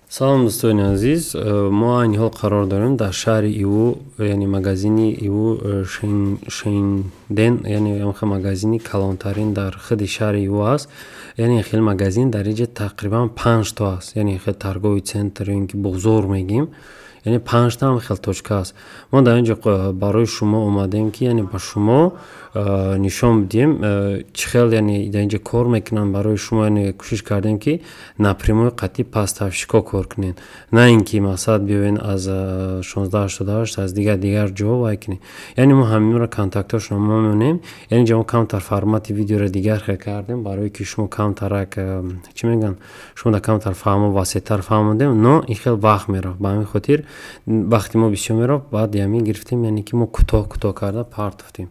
Салом, дӯстони азиз. Мо айни ҳол қарор дорем дар шаҳри Иву, яъне магазини Иву Шенден, яъне ҳамхел магазини калонтарин дар худи шаҳри Иву аст. Яъне хел магазин дар инҷа тақрибан панҷто аст, яъне хел торговый центр ё ин ки бозор мегӯем, яъне панҷта ҳам хел точка аст. Мо дар инҷо барои шумо омадем, ки яъне ба шумо нишон бидиҳем, чӣ хел яъне дар инҷо кор мекунанд барои шумо. Яъне кӯшиш кардем, ки напрямую қатъи поставщикҳо кор кунем, на ин ки мақсад биёен аз 1688, аз дигар дигар ҷо вай кунем. Яъне мо ҳаминро контактҳошро мемонем. Яъне инҷа мо камтар формати видеоро дигар хел кардем, барое ки шумо камтарак, чӣ мегӯянд, шумо да камтар фаҳмо, васеътар фаҳмодем. Но ин хел вақт мерафт, ба ҳамин хотир вақти мо бисёр мерафт. Баъд ҳамин гирифтем, яъне ки мо кӯтоҳ кӯтоҳ карда партофтем.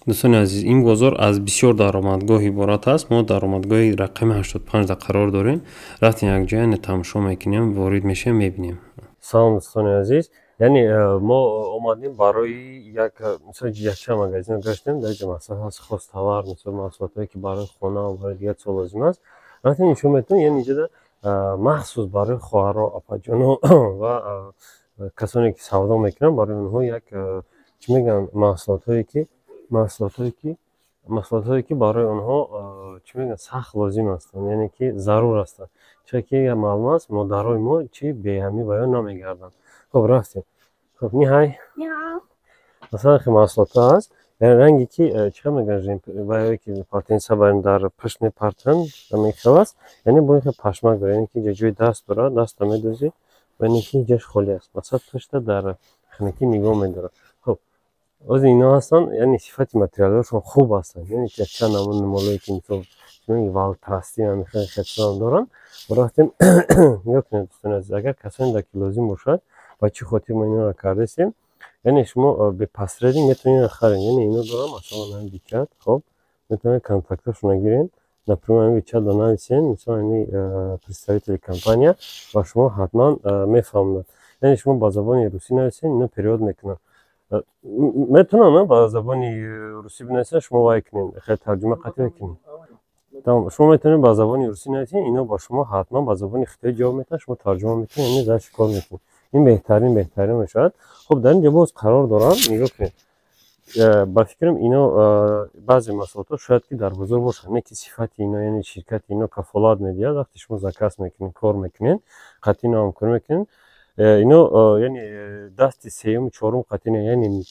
Дӯстони азиз, ин бозор аз бисёр даромадгоҳ иборат аст. Мо даромадгоҳи рақами 85 да қарор дорем. Рафтем якҷоя, яъне тамошо мекунем, ворид мешавем, мебинем. Салом, дӯстони азиз. Яъне мо омадем барои як, мисол, якчанд магазин гаштем. Дар инҷа масалан ҳаст хозтовар, мисол, маҳсулотое, ки барои хона ва барои дигар чизҳо лозим аст. Рафтем, нишон медиҳем. Яъне инҷода махсус барои хоҳаро, апаҷоно ва касоне, ки савдо мекунанд, барои онҳо як, чӣ мегӯянд, маҳсулотҳое ки барои онҳо, чӣ мегӯянд, сахт лозим ҳастанд, яъне ки зарур ҳастанд. Чаро ки маълум аст, модарои мо чӣ беҳамӣ баён намегарданд. Хуб, рафтем. Хуб, ниҳай, масалан, хел маҳсулотҳо ҳаст, яъне ранге ки, чӣ хел мегӯянд, баёе ки полотенца барем дар пушт мепартоянд, ҳамин хел аст. Яъне бо ин хел пашмак дорад, яъне ки инҷа ҷои даст дорад, даста медӯзӣ ва яъне ки инҷаш холӣ аст, масалан, пушта дар хунукӣ нигоҳ медорад. Хуб, ози ино ҳастанд, яъне сифати материалҳошон хуб ҳастанд. Яъне якчанд намуди молое, ки мисол валтрасти, ҳамин хел чизҳоам доранд. Рафтем, нигоҳ кунед, дӯстони азиз, агар касоне ки лозим бошад, ба чӣ хотир мо инро кардастем. Яъне шумо бе посредник метавонед инро харед. Яъне ино дорам, масалан, ҳамин WeChat. Хоб, метавонед контактҳошонро гиред, например, ҳамин WeChat-ро нависед, мисол, ҳамин представители компания ба шумо ҳатман мефаҳмонад. Яъне шумо ба забони русӣ нависед, ино перевод мекунанд. Метавонам ба забони русӣ бинависед, шумо вай кунед, хеле тарҷума қатъӣ кунед. Тамом, шумо метавонед ба забони русӣ нависед, ино ба шумо ҳатман ба забони хитоӣ ҷавоб медиҳанд, шумо тарҷума мекунед, яъне дальше кор мекунед. Ин беҳтарин, беҳтарин мешавад. Хуб, дар ин ҷо боз қарор дорам, нигоҳ кунед. Ба фикрам, ино баъзе маҳсулотҳо шояд ки дар бозор бошанд, не ки сифати ино, яъне ширкати ино кафолат медиҳад. Вақте шумо заказ мекунед, кор мекунед, қатъи ино ҳамкорӣ мекунед, ино яъне дасти сеюму чорум қатъи, яъне,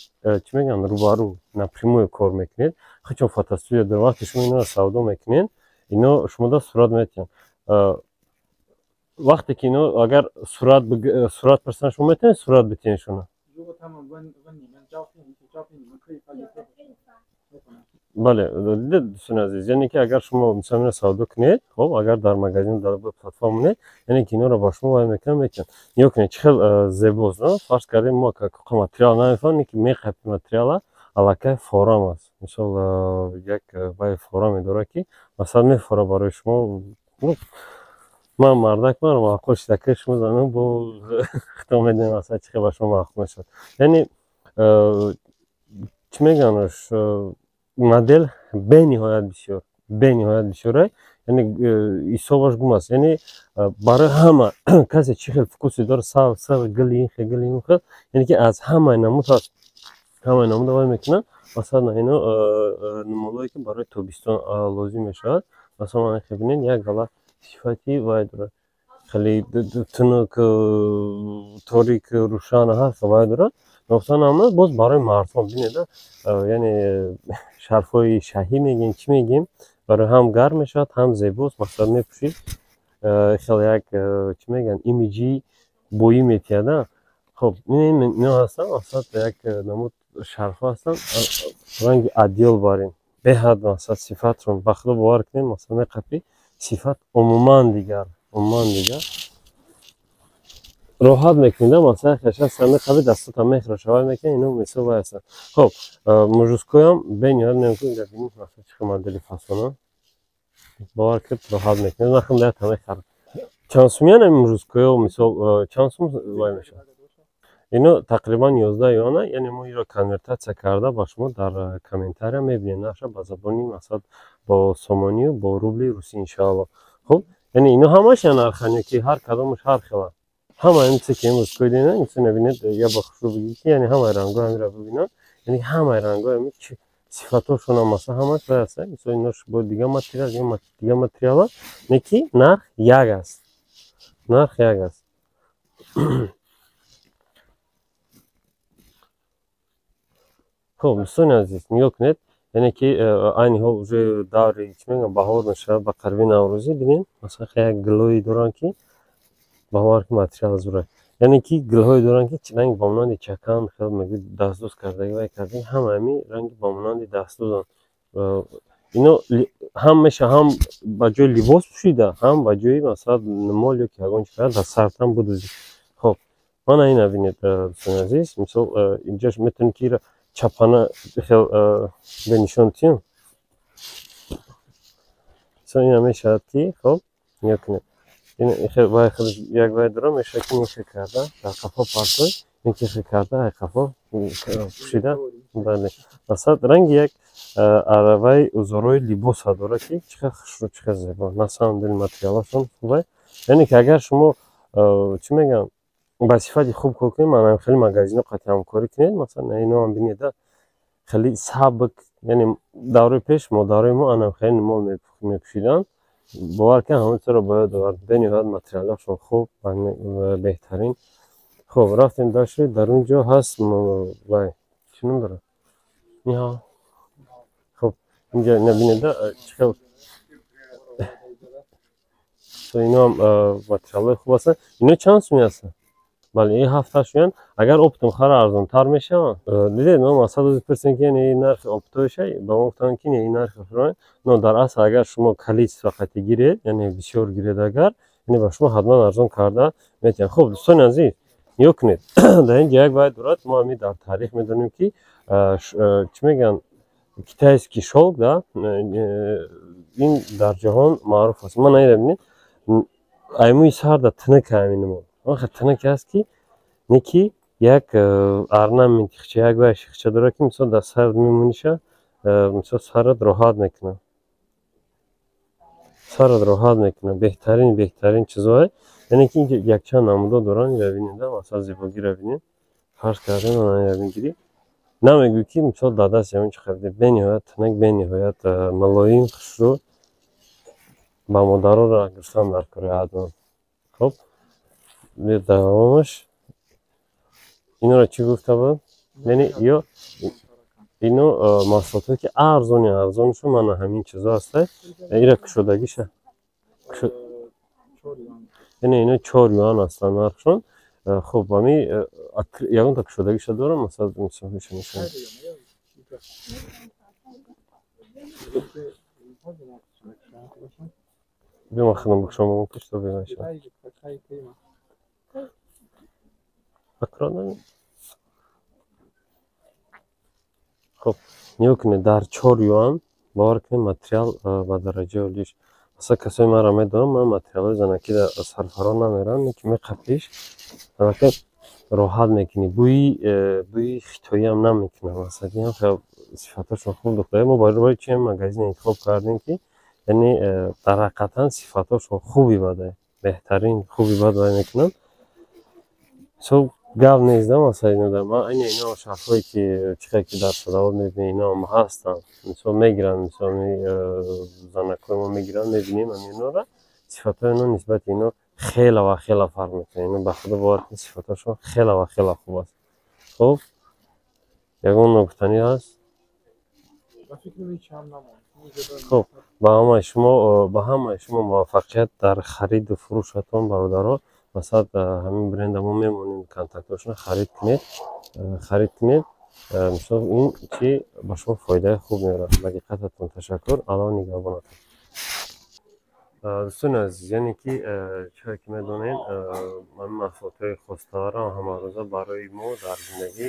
чӣ мегӯянд, рӯбарӯ, напрямую кор мекунед. Чун фотостудия дорад, вақте шумо инро савдо мекунед, ино шумода сурат метиҳанд. Вақте ки ино агар сурат пурсанд, шумо метавонед сурат битиҳед шуна? 如果他们问问你们照片，一些照片，你们可以发给客户。 Бале, дидед, дӯстони азиз, яъне ки агар шумо мисол инро савдо кунед, хоб, агар дар магазин, дар платформа монед, яъне ки инҳоро ба шумо вай мекунанд, метиҳанд. Нигоҳ кунед, чӣ хел зебост. Фарз кардем, мо материал намефаҳмем, ки меқапи материала, аллакай форам аст. Мисол, як вай фора медорад, ки масалан мефора барои шумо. Ман мардак, маро маъқул шуд, ака шумо занон бо хито медонем, масалан, чӣ хел ба шумо маъқул мешавад. Яъне, чӣ мегӯянд, модел бениҳоят бисёр, бениҳоят бисёра, яъне ҳисобаш гум аст. Яъне барои ҳама касе чӣ хел вкусе дорад, сабз, сабз, гили ин хел, гили ин хел, яъне ки аз ҳамаи намуд ҳаст, ҳамаи намуда вай мекунанд. Масалан, ино намудое, ки барои тобистон лозим мешавад. Масалан, хел бинед, як гала сифати вай дорад, хеле тунук, торик, рӯшан ҳаст, вай дорад. Нохусан ҳама боз барои мардҳо, бинед, яъне шарфҳои шаҳӣ мегӯем, чӣ мегӯем, барои ҳам гарм мешавад, ҳам зебост. Масалан, мепӯшӣ, хеле як, чӣ мегӯянд, имиҷи боӣ метиҳад. Хоб, ино ҳастанд, масалан, як намуд шарфҳо ҳастанд, ранги одеял барин, беҳад, масалан, сифатро ба худо бовар кунед, масалан, меқапӣ, сифат умуман дигар, умуман дигар. Роҳат мекунед, масалан, хешаста меқапӣ, дастата мехӯраша, вай мекунед, ино мисол вай ҳастанд. Хоб, мужскойам бениҳоят мемкун. Бинед, масалан, чӣ хел модели фасона, бовар кунед, роҳат мекунед. Нахм даята мехарам. Чанд сумиян ами мужскойо, мисол, чанд сум вай мешавад? Ино тақрибан 11 юана. Яъне мо инро конвертатсия карда ба шумо дар комментария мебинед, наша ба забони, масалан, бо сомонию бо рубли русӣ, иншоалло. Хуб. Яъне ино ҳамаш я нархан ё ки ҳар кадомаш ҳар хела? Ҳама ин чизе ки имрӯз кӯдена, инсон бинед, я ба хушрӯ бигӣ ки яъне ҳамаи рангҳо ҳамира бибинанд, яъне ҳамаи рангҳо ҳами сифатҳошон ҳам аста, ҳамаш вай аста. Мисол, инош бо дига материал ё дига материала, не ки нарх як аст. Нарх як аст. Хуб, дӯстони азиз, нигоҳ кунед, яъне ки айни ҳол уже даври, чӣ мегӯям, баҳор мешавад, ба қариби наврӯзӣ. Бинед, масалан, як гулҳое доранд, ки бовар ки материал зура, яъне ки гулҳое доранд, ки ранг ба монанди чакан, хел мегӯ, дастдӯз кардаги, вай кардаги, ҳама ҳами ранги ба монанди дастдӯзанд. Ино ҳам меша ҳам ба ҷои либос пӯшида, ҳам ба ҷои, масалан, мол ё ки ягон чи карда дар сартан будӯзӣ. Хоб, мана ина бинед, дӯстони азиз, мисол, инҷош метавонед ки ира чапана хел бенишон тиём. Мисол, ина мешавад ки, хоб, нигоҳ кунед, вай худаш як вай дора, мешавад ки нихе карда дар қафо партой, нихе карда ай қафо пӯшида. Бале, масалан, ранги як араваи узорои либоса дора, ки чӣ қадр хушрӯ, чӣ қадр зебо. На самом деле материалашон хубай, яъне ки агар шумо, чӣ мегӯям, ба сифати хуб кор кунед, манам хеле магазино қатъи ҳамкорӣ кунед, масалан, иноам бинед, хеле сабк, яъне давраи пеш модарои мо анам хеле мол мепӯшиданд, бовар кунед, ҳамон чизро бояд овард. Бениҳоят материалашон хуб, беҳтарин. Хуб, рафтем дальше. Дар он ҷо ҳаст вай, чӣ ном дорад? Ниҳо. Хуб, инҷа ина бинед, чӣ хел иноам материалҳои хуб ҳастанд. Ино чанд суми ҳастанд? Бале, ин 7-8 юан. Агар оптом хара, арзонтар мешаванд. Дидед, мо масалан ози пурсем, ки яъне ин нархи оптовиша, ба мо гуфтанд, ки ин нархи но дар асл агар шумо количество қатъи гиред, яъне бисёр гиред агар, яъне ба шумо ҳатман арзон карда метиҳанд. Хуб, дӯстони азиз, нигоҳ кунед, дар ин ҷо як вай дорад. Мо ҳамин дар таърих медонем, ки чӣ мегӯянд, китайский шелк да, ин дар ҷаҳон маъруф аст. Ман айра бинед, аймӯи сарда тинука, ҳамин мо тинук аст, ки не ки як орнамент хича, як вай хича дорад, ки мисол дар сар мемониша, мисол, сарат роҳат мекунад, сарат роҳат мекунад. Беҳтарин, беҳтарин чизҳое, яъне ки инҷо якчанд намудо доранд. Ира бинед, масалан, зебогиро бинед, фарз кардем, ира бигирӣ, намегӯй, ки мисол дар даст ягон чи хариди. Бениҳоят тинук, бениҳоят мулоим, хушрӯ. Ба модароро гирифтан дар кори ҳатман. Хуб, давомаш инро чӣ гуфта буд? Яъне ё ино маҳсулотое, ки арзони арзоншо, мана ҳамин чизо ҳаста. Ира кушодагиша, яъне ино 4 юан ҳастанд нархшон. Хуб, ами ягонта кушодагиша дорам, масалан, мисол. Биё, худам бикушом, мумкин что бимешавад. Аккуратно. Хуб, нигоҳ кунед, дар 4 юан, бовар кунед, материал ба дараҷаи олиш. Масалан, касои маро медонам, ман материалҳои занакӣ сарфаро намерам, ки меқапиш, аллакай роҳат мекунӣ, бӯи хитоиам намекунад. Масалан, хел сифатҳошон хуб духтаре. Мо барои чи магазин интихоб кардем, ки яъне дар ҳақиқатан сифатҳошон хуби бадай, беҳтарин, хуби бад вай мекунанд. Мисол, гап нест да, масалан, ино ман айни ино шарфҳое, ки чӣ хел ки дар Садовод мебинед, иноам ҳастанд. Мисол, мегиранд, мисол, занакҳои мо мегиранд, мебинем ҳаминора, сифатҳои ино нисбати ино хела ва хела фарқ мекунад. Ино, ба худо бовар кунед, сифатҳошон хела ва хела хуб аст. Хуб, ягон ногуфтанӣ ҳаст? Хуб, ба ҳамаи шумо муваффақият дар хариду фурӯшатон, бародаро. Масалан, ҳамин бренда мо мемонем контактҳошона, харид кунед, харид кунед. Мисол, ин чи ба шумо фоидаи хуб меорад. Ба диққататон ташаккур, Аллоҳ нигаҳбонатон. Дӯстони азиз, яъне ки чизе ки медонед, ҳамин маҳсулотҳои хостаро ҳамарӯза барои мо дар зиндагӣ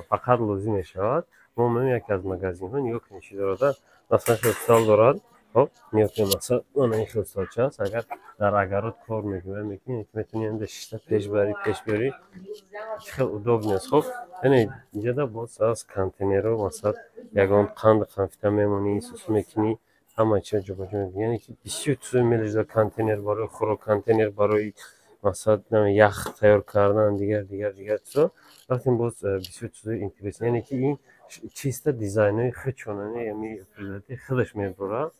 фақат лозим мешавад. Мо меоем яке аз магазинҳо, нигоҳ кунед, чӣ дорад. Масалан, хел стол дорад. Хоб, нигоҳ кунед, масалан, мана ин хел столча аст. Агар дар огород кор мекунед, метавонӣ инҷа шишта пеш барӣ, пеш биёрӣ, чӣ хел удобный аст. Хоб, яъне инҷода боз аст контейнерҳо, масалан, ягон қанду конфета мемонӣ, сус мекунӣ. Ҳама чиз ҷобаҷо мекунед. Яъне ки бисёр чизои мележда: контейнер барои хӯрок, контейнер барои, масалан, ях тайёр кардан, дигар, дигар, дигар чизо. Рафтем, боз бисёр чизои интересный, яъне ки ин чисто дизайнои худшон, яъне производитель худаш мебурад.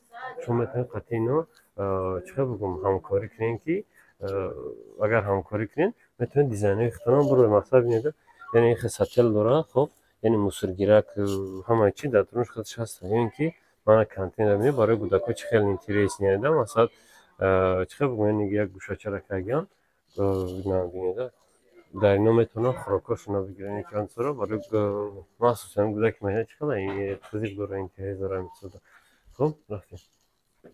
Шумо метавонед қатъи ино, чӣ хел бигӯм, ҳамкорӣ кунед, ки агар ҳамкорӣ кунед, метавонед дизайнои худтонам буред. Мақсад, бинед, яъне ин хел сател дорад. Хоб, яъне мусоргирак, ҳамаи чи дар дарунаш худаш ҳаст. Ё ин ки мана контейнер, бинед, барои кӯдакҳо чӣ хел интересный да. Масалан, чӣ хел бигӯм, яъне як гӯшачара кардагиам, бинед, дар ино метавонанд хӯрокҳошонро бигиранд. Яке он чизоро барои махсусан кӯдаки майда чӣ хел қизиқ дорад, интерес дорад ин чизода. Хуб, рафтем.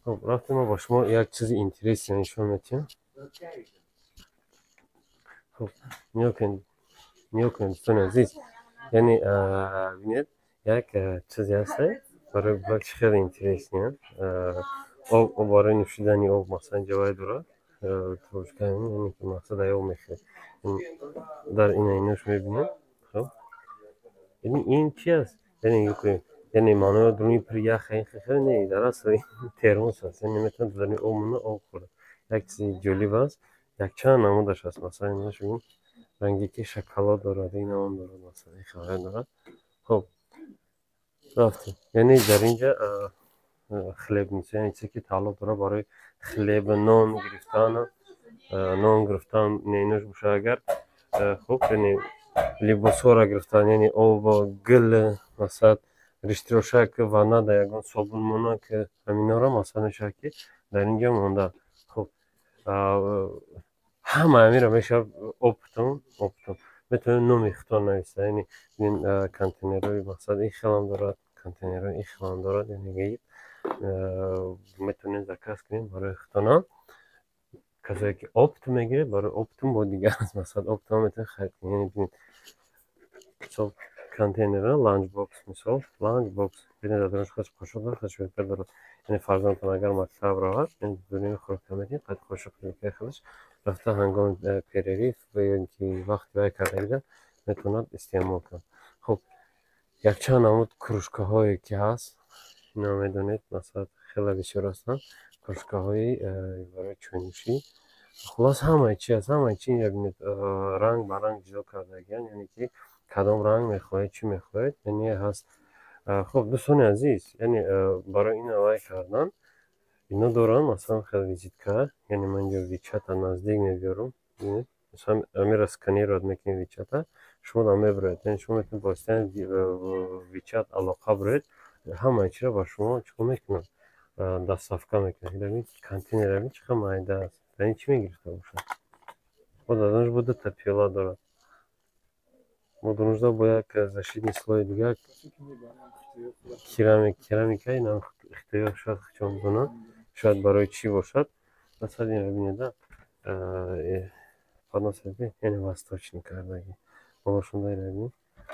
Хуб, рафтем, мо ба шумо як чизи интересный нишон медиҳем. Хуб, нигоҳ кунед, нигоҳ кунед, дӯстони азиз. Яъне бинед, як чизе ҳаста барои кӯдак, чӣ хеле интересный. Об, барои нӯшидани об, масалан, ҷавай дорад, трубочка, яъне ки мақсад ай об мехӯред. Дар ина инош мебинед. Хуб, ин чи аст? Яъне нигоҳ кунед, яъне маънои дуруни пури ях ин хеле не, дар асл термос аст. Яъне метавонад дар об монда, об хӯрад. Як чизи ҷолиб аст, якчанд намудаш аст. Масалан, инош бибин, ранге ки шоколад дорад, ин он дорад, масалан, ин хеле дорад. Хуб, рафтем. Яъне дар инҷа хлебница, яъне чизе ки тааллуқ дорад барои хлеб, нон гирифтан, нон гирифтан, инош бошад агар. Хуб, яъне либосҳоро гирифтан, яъне об, гил, масалан, риштирошак, ваннада ягон собун монанд, ки ҳаминҳоро, масалан, мешавад, ки дар инҷа монда. Хуб, ҳама ҳаминро мешавад оптом, оптом метавонед номи худтон нависа. Яъне контейнерҳои, мақсад, ин хелам дорад, контейнерҳои ин хелам дорад. Яъне метавонед заказ кунед барои худтонам. Касое ки опт мегиред, барои оптом бо дигар аст. Масалан, оптом метавонед харид кунед. Яъне бинед, мисол, контейнера, ланч бокс, мисол, ланч бокс, бинед, дар дарунаш худаш қошуқ дорад, худаш вилка дорад. Яъне фарзандтон агар мактаб равад, дуруни хӯрокка медиҳед, қад қошуқ, вилкаи худаш рафта, ҳангоми перерыв ё ин ки вақти вай кардагида метавонад истеъмол кунад. Хуб, якчанд намуд кружкаҳое ки ҳаст, ино медонед, масалан, хеле бисёр ҳастанд кружкаҳои барои чойнӯшӣ. Хулос, ҳамаи чи аст, ҳамаи чи инҷа, бинед, ранг ба ранг ҷудо кардагианд, яъне ки кадом ранг мехоҳед, чӣ мехоҳед, яъне ҳаст. Хуб, дӯстони азиз, яъне барои ин вай кардан ино доранд, масалан, хел визитка. Яъне ман инҷо вичата наздик мебиёрам. Бинед, масалан, амира сканировать мекунед вичата, шумо дар мебироед. Яъне шумо метавонед бо воситаи вичат алоқа бироед, ҳамаи чиро ба шумо чӣ кор мекунад, доставка мекунад. Контейнер, бин, чӣ қадр майда аст. Дар ин чӣ мегирифта бошад? Бо дар бо дута пиёла дорад, бо дурунжда бо як защитный слой дигар, керамика. Инам ихтиёр, шояд хичон бидонанд, шояд барои чӣ бошад. Масалан, инро бинеда, поднос, яъне восточный кардагӣ, болошонда инро бинед,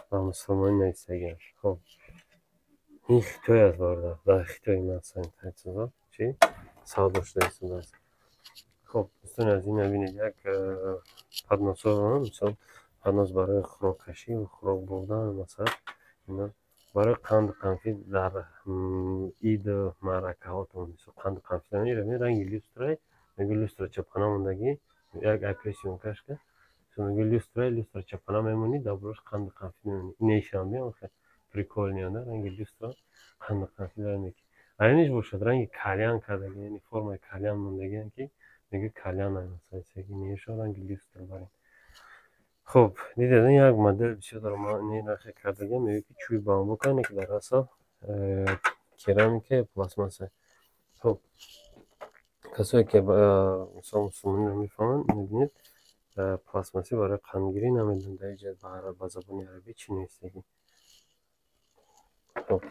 ба мусулмонӣ нависагианд. Хуб, ин Хитой аст, бародар, дар Хитой масалан чизо чӣ савдо шуда истодааст. Хуб, дӯстони азиз, инро бинед, як подносҳо, мисол, поднос барои хӯроккашӣ, хӯрок бурдан, масалан, ино барои қанду қанфид дар иду маъракаҳотон, мисол, қанду қанфид. Инро бинед, ранги люстрай, меги люстра чапхона мондагӣ, як айпи съёмкаш ка, меги люстрай, люстра чапхона мемонӣ, дар болош қанду қанфид мемонӣ. Инешам бин, прикольный да, ранги люстра, қанду қанфид меки. Айниш бошад, ранги кальян кардагӣ, яъне формаи кальян мондагиам, ки меги кальян, масалан, неша ранги люстра барин. Хуб, дидед, як модел бисёр дорам, нерахе кардагиам, мегӯяд, ки чӯби бамбука, не ки дар асл керамика ё пластмасса. Хуб, касое ки, мисол, мусулмониро мефаҳманд, мебинед, пластмасси барои қандгирӣ, намедонам, дар инҷа ба забони арабӣ чӣ нависагӣ. Хуб,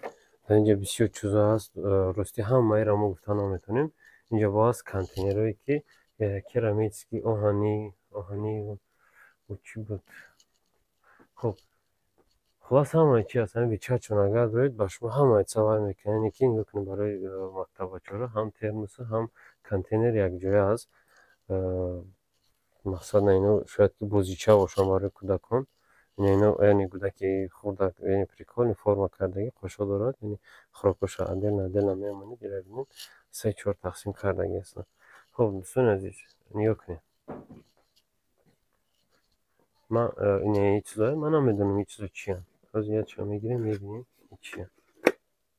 дар инҷа бисёр чизо ҳаст, ростӣ ҳамаиро мо гуфта наметавонем. Инҷа боз контейнерҳое ки керамический, оҳанӣ, оҳанӣ чӣ буд. Хуб, хулос, ҳамаи чи аст. Ҳамин вичатшон агар доред, ба шумо ҳамаи чиза вай мекунад. Яъне ки нигоҳ кунед, барои мактаббачаҳоро ҳам термосу, ҳам контейнер якҷоя аст. Мақсад на, ино шояд ки бозича бошанд барои кӯдакон. Яъне гудаки хурдак, яъне прикольный форма кардаги, қошуқ дорад, яъне хӯрокоша отдельно отдельно мемонед. Ира бинед, се чор тақсим кардаги ҳастанд. Хуб, дӯстони азиз, нигоҳ кунед. Ман ин чизое ман намедонам, ин чизо чиянд. Ҳозир якча мегирем, мебинем чиянд.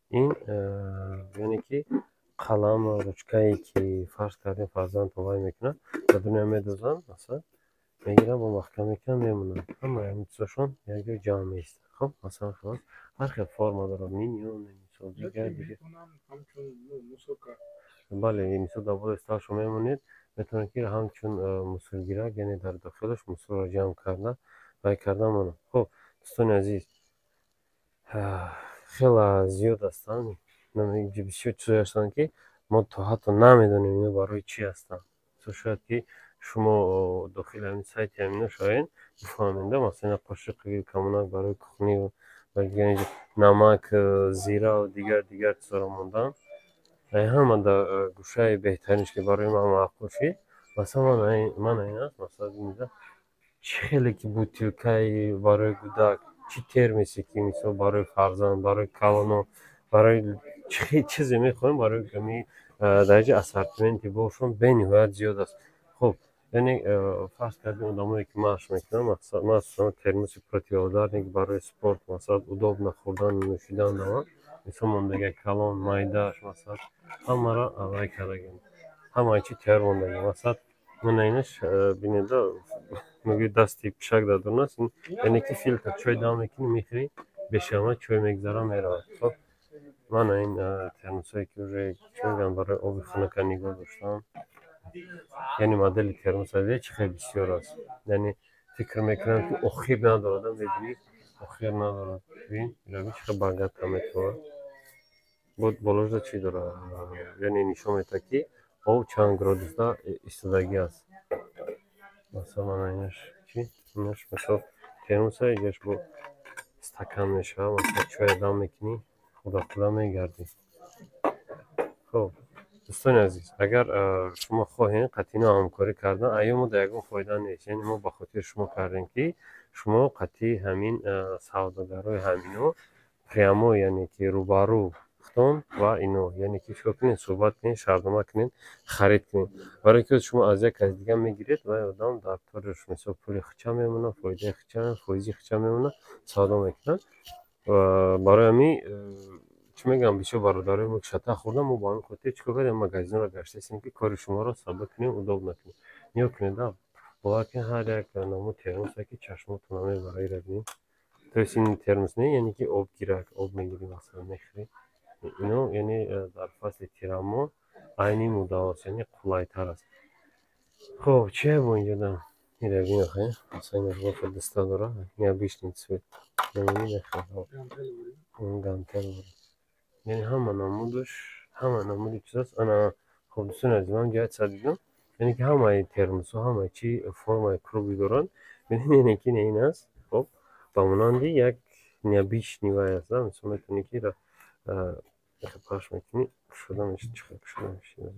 Ин яъне ки қаламу ручкае, ки фарз кардем, фарзанд вай мекунад, ба дуня медозанд, масалан мегирам, бо маҳкам мекунам, мемонанд. Ҳамаи ҳамин чизошон якҷо ҷамъ меистад. Хуб, масалан, халос, ҳар хел форма дорад, миньон, мисол, дигар дигар. Бале, мисол, дар болои столшо мемонед, метавонед ки ҳамчун мусоргирак, яъне дар дохилаш мусорро ҷамъ карда, вай карда монад. Хуб, дӯстони азиз, хеле зиёд ҳастанд, бисёр чизое ҳастанд, ки мо то ҳатто намедонем, ино барои чӣ ҳастанд. Шояд ки шумо дохили ҳамин сайти ҳамино шавед, бифаҳмед. Масалан, қошиқи камонак барои кухни, намак, зира, дигар дигар чизоро мондан. Ҳама дар гӯшаи беҳтаринш, ки барои ман маъқул шид, масалан, ман ин аст. Масалан, бинеда, чӣ хеле ки бутилкаи барои гудак, чӣ термосе, ки мисол барои фарзанд, барои калоно, барои чӣ чизе мехоҳем, барои ами дараҷаи ассортименти бошон бениҳоят зиёд аст. Хуб, яъне фарз кардем, одамое ки машқ мекунанд, махсусан термоси противоударник барои спорт, масалан, удобно хӯрдану нӯшидан даванд. Мисол, мондага калон, майдааш, масалан, ҳамаро вай кардагем, ҳамаи чи тайёр мондагем. Масалан, мана инаш, бинеда, мегӯи дасти пишак дар дурун аст, яъне ки филтр, чой дам мекунӣ, мехӯрӣ, бешама чой мегзара, меравад. Хуб, мана ин термосое, ки уже, чӣ мегӯянд, барои оби хунука нигоҳ доштан, яъне модели термос чӣ хеле бисёр аст. Яъне фикр мекунам, ки охир надорад. Мебинӣ, охир надорад. Бин, ираби, чӣ хел богато метавонад буд. Болошда чӣ дорад? Яъне нишон медиҳад, ки об чанд градусда истодагӣ аст. Масалан, мана инаш чи, инаш, мисол, термоса, иҷаш бо стакан мешавад. Масалан, чоя дам мекунӣ, хӯрда хӯрда мегардӣ. Хуб, дӯстони азиз, агар шумо хоҳед қатъино ҳамкорӣ кардан, айё мо дар ягон фоида нест. Яъне мо ба хотири шумо кардем, ки шумо қатъи ҳамин савдогарои ҳамино прямо, яъне ки рӯбарӯ худтон ва ино, яъне ки чикор кунед? Суҳбат кунед, шартнома кунед, харид кунед. Барои ки шумо аз як каси дига мегиред, вай одам дар ториш, мисол, пули хича мемонад, фоидаи хича, фоизи хича мемонад, савдо мекунад. Барои ҳамин, чӣ мегӯям, бисёр бародарои мо шата хӯрдан. Мо ба ҳамин хотир чикор кардем? Магазинро гаштаистем, ки кори шуморо сабук кунем, удобно кунем. Нигоҳ кунед, бовар кунед, ҳар як намуд термосе, ки чашмотон мебарад. Ира бинед, то есть ин термос не, яъне ки обгирак, об мегирӣ, масалан, мехӯрӣ. Ино, яъне дар фасли тирамоҳ айни муддаост, яъне қулайтар аст. Хуб, чие бо инҷода? Ира бин, охе, масалан, инаш бофа даста дорад, необычный цвет, гантел, яъне ҳама намудаш, ҳама намуди чиз аст. Ана, хуб, дӯстони азиз, ман ҷоят сад дидам, яъне ки ҳамаи термосҳо, ҳамаи чи формаи круглый доранд. Бинед, яъне ки ин аст. Хуб, ба монанди як необычный вай аст. Мисол, метавонӣ ки ира пахш мекунӣ, кушода мешавад. Чӣ хел кушода мешавад?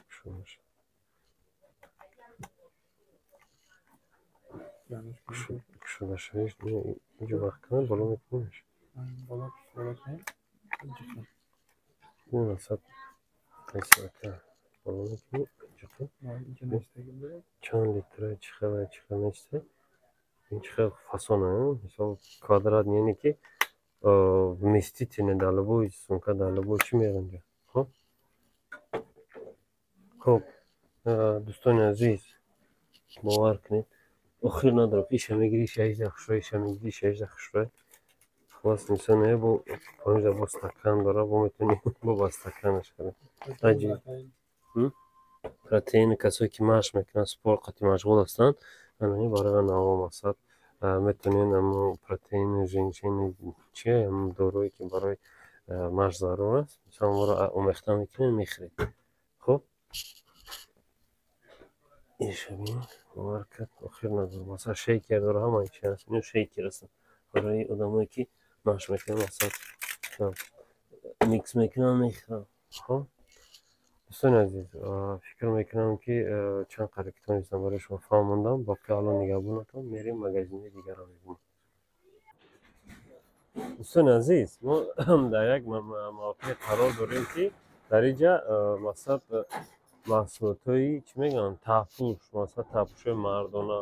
Кушода мешавад, кушода шавиш инҷо маҳкама, боло мекунӣ, мешавад. Масалан, боло мекунӣ, чанд литра, чӣ хел, чӣ хел несте, ин чӣ хел фасона, мисол, квадрат, яъне ки вместительный, дар любой сумка, дар любой чӣ меранҷа. Хуб, дӯстони азиз, бовар кунед, охир надорад. Иша мегирӣ, иша ижда хушрӯй, иша мегирӣ, иша ижда хушрӯй. Халас, инсон не, бо поинҷа бо стакан дора, бо метавонӣ бо ба стаканаш харӣ. Протеини, касое ки машқ мекунанд, спорт қати машғул ҳастанд, ана барои наво, мақсад, метавонед амо протеини, женьшени, чи дорое, ки барои машқ зарур аст, мисол, моро омехта мекунед, мехӯред. Хуб, иша бин, бовар кард, охир надорад. Масалан, шейкер дора, ҳамаи чи ҳаст. Ино шейкер ҳастанд барои одамое, ки машқ мекунанд, мақсад, микс мекунанд, мехӯранд. Хуб. Дӯстони азиз, фикр мекунам, ки чанд қадр ки тонистам барои шумо фаҳмондам. Боқӣ Алло нигаҳбонатон, мерем магазини дигарро мебинем. Дӯстони азиз, мо дар як мавқеъ қарор дорем, ки дар инҷа мақсад маҳсулотҳои чӣ мегӯянд, таҳпӯш, масалан таҳпӯшҳои мардона,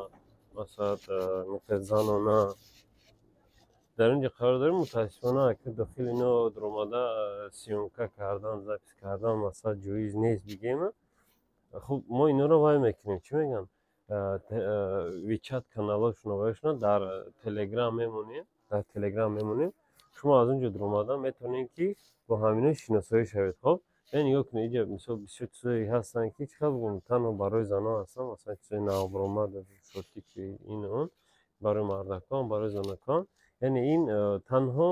масалан занона дар инҷа қарор дорем. Мутаассифона, ки дохили ино дуромада съёмка кардан, запись кардан масалан ҷоиз нест бигем. Хуб, мо иноро вай мекунем, чӣ мегӯянд, WeChat каналҳошона вайшона дар Телеграм мемонем, дар Телеграм мемонем. Шумо аз он ҷо дуромада метавонед, ки бо ҳамино шиносоӣ шавед. Хоб, яъне нигоҳ кунед, инҷа мисол бисёр чизое ҳастанд, ки чӣ хел бигӯм, танҳо барои занон ҳастанд, масалан чизои навбаромад, шортики, ин он барои мардакон, барои занакон. Яъне ин танҳо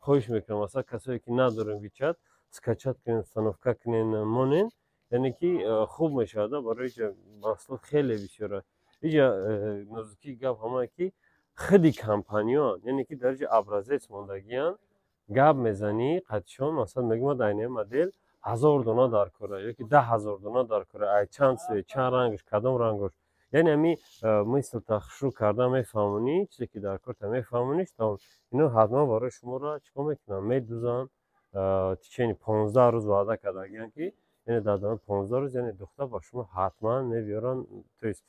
хоҳиш мекунам, масалан касое ки надорем WeChat, скачать кунед, установка кунед, монед, яъне ки хуб мешавад. Барои инҷа маҳсулот хеле бисёр аст. Инҷа нозукии гап ҳамае, ки худи компаниён, яъне ки дар инҷа образец мондагиянд, гап мезанӣ қатишон, масалан мегӯ, ма дар ин модел 1000 дона дар кора ёки 10 000 дона дар кора, ай чанд цвет, чанд рангаш, кадом рангош, яъне ҳами мыслта хушрӯ карда мефаҳмонӣ, чизе ки дар корта мефаҳмониш, тамом, ино ҳатман барои шуморо чӣ кор мекунанд, медузанд. Течение 15 рӯз ваъда кардагиянд, ки яъне дар давоми 15 рӯз, яъне духта ба шумо ҳатман мебиёранд, то есть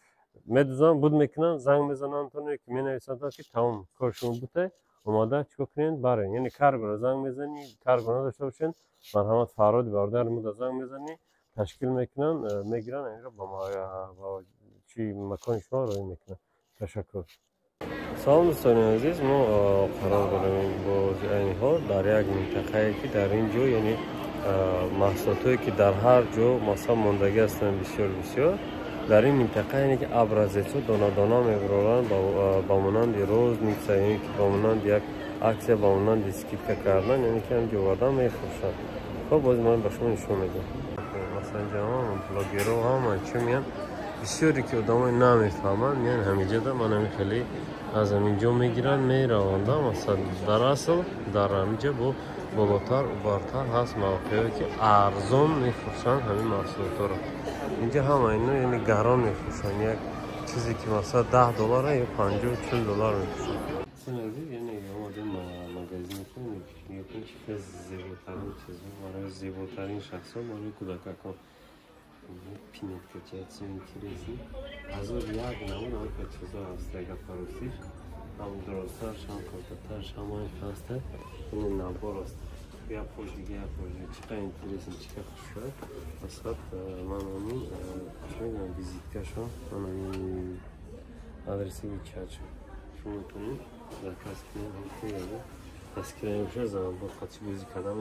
медузанд, буд мекунанд, занг мезананд ки менависанд, ки тамом, кори шумо бута, омада чӣ кор кунед, барен. Яъне каргоро занг мезанӣ, карго надошта бошед, марҳамат, Фарҳоди бародари мо занг мезанӣ, ташкил мекунанд, мегиранд, инро ба чи макони шумо роҳӣ мекунанд. Ташаккур. Салом, дӯстони азиз, мо қарор дорем боз айни ҳол дар як минтақае, ки дар ин ҷо, яъне маҳсулотҳое, ки дар ҳар ҷо масалан мондагӣ ҳастанд бисёр бисёр, дар ин минтақа, яъне ки образецҳо дона-дона мебароранд, ба монанди розница, яъне ки ба монанди як акция, ба монанди скидка кардан, яъне ки ҳамҷо овардан мефурӯшанд. Хоб, боз ман ба шумо нишон медиҳам. Масалан ҷамоа блогерҳо ҳама чӣ меянд, бисёре ки одамои намефаҳманд, меянд ҳамиҷода, ман ҳами хеле аз ҳамин ҷо мегиранд, мераванда. Масалан, дар асл дар ҳамиҷа бо болотар, убартар ҳаст мавқеое, ки арзон мефурӯшанд ҳамин маҳсулотҳоро. Инҷа ҳама ино, яъне гарон мефурӯшанд, як чизе ки масалан 10 доллара ё 50-40 доллар мефурӯшанд. Яъне омадем магазине, ки зеботарин чизо барои зеботарин шахсҳо, барои кӯдакакон, пинетка, чизи интересный, ҳазор як намуд ҳамака чизо ҳаст. Гапарӯсиш ҳам дуростарш, ҳам калтатарш, ҳамааш ҳаста. Ин набор аст, як пош дига, як пош дига, чӣ қадр интересный, чӣ қадр хушрӯй. Масалан, ман ҳамин чӣ мегӯям, визиткашон, ман ҳамин адреси WeChat-шон, шумо метавонед заказ кунед. Дастгирӣ мебошад, занбор қатъи бозӣ карда.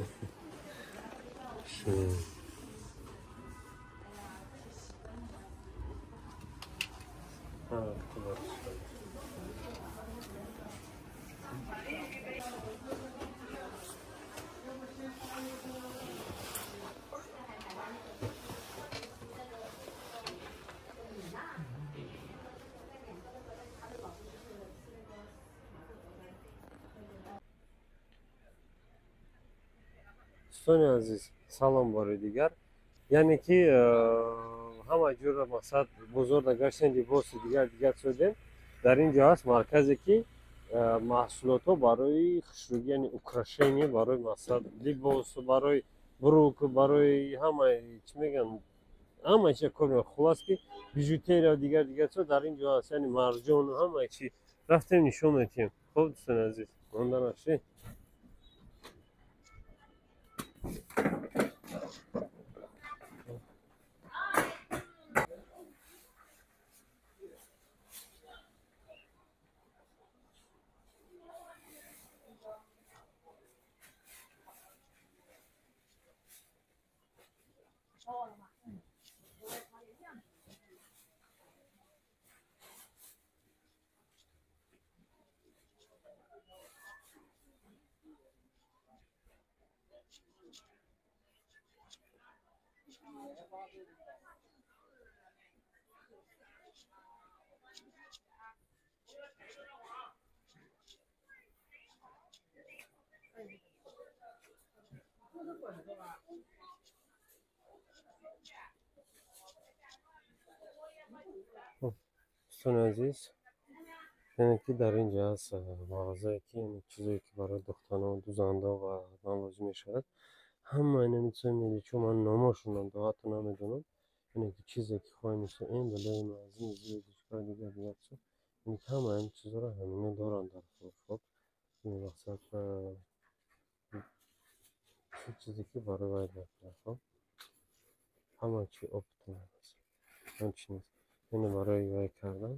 Дӯстони азиз, салом бори дигар. Яъне ки ҳама ҷура мақсад бозорда гаштем, либоси дигар дигар шудем. Дар ин ҷо ҳаст марказе, ки маҳсулотҳо барои хушрӯгӣ, яъне украшение, барои мақсад либос, барои брук, барои ҳама чӣ мегӯянд, ҳама чи кор, хуллас ки бижутерия, дигар дигар чизо дар ин ҷо ҳаст, яъне марҷон, ҳама чи. Рафтем, нишон медиҳем. Хуб, дӯстони азиз, монда нашед. Дӯстони азиз, яъне ки дар ин ҷо аст мағозае ки чизое ки барои духтарон, дузандаҳо ва одам лозим мешавад. Ҳама инами чизои меличо ман номошонам ҳатто намедонам. Яъне ки чизе ки хоҳем, мисол ин балои мағзин, звездочка, дигар дигар чизо. Яъне ки ҳама ин чизоро ҳамино доранд дар фурӯшгоҳ. Ин мақсад чизе ки барои вай даркор. Хоб, ҳама чи оптом аст. Ҳам чи нест. Яъне барои вай кардан